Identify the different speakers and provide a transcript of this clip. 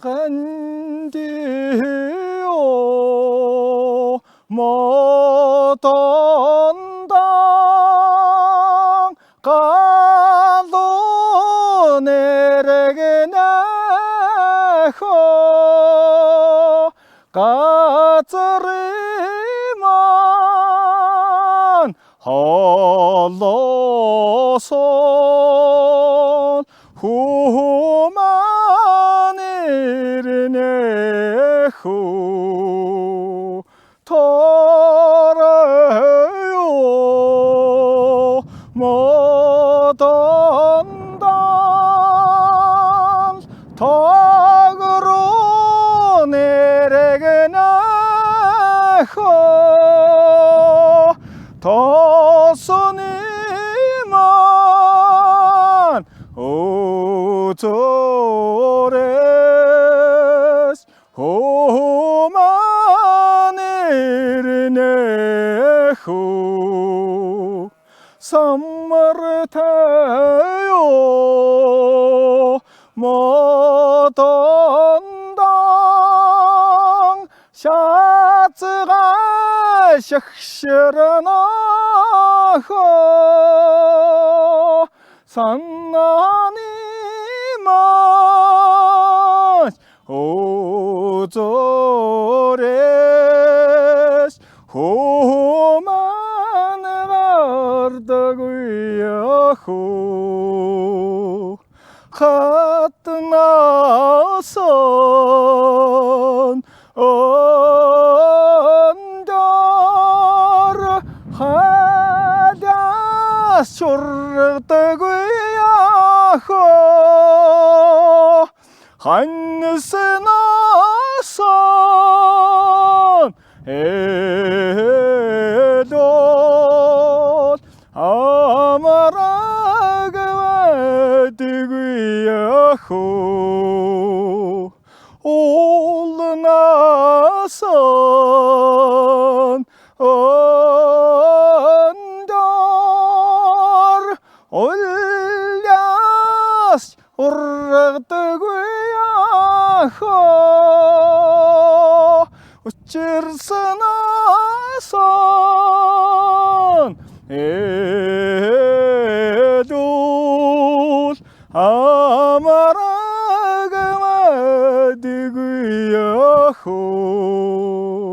Speaker 1: Гандио модондан галуу нэргэнэ хо газрын маань холоосон хүман ирнэ хүү торою модондан тагруу нэргэнэ хөө тосны маань өцөрес хүман ирнэ хүү самартайо модондан шацгаа шагширна хоо санааны маань өзөрес хүман гардаггүй яхуу хатнасан өндөр халаас шургадаггүй яхоо ханснасан элол амараг байдаггүй яхоо улнасан өндөр улаас ургадаггүй яхоо учирсанасан элүүл амараг мэдгүй яхоо.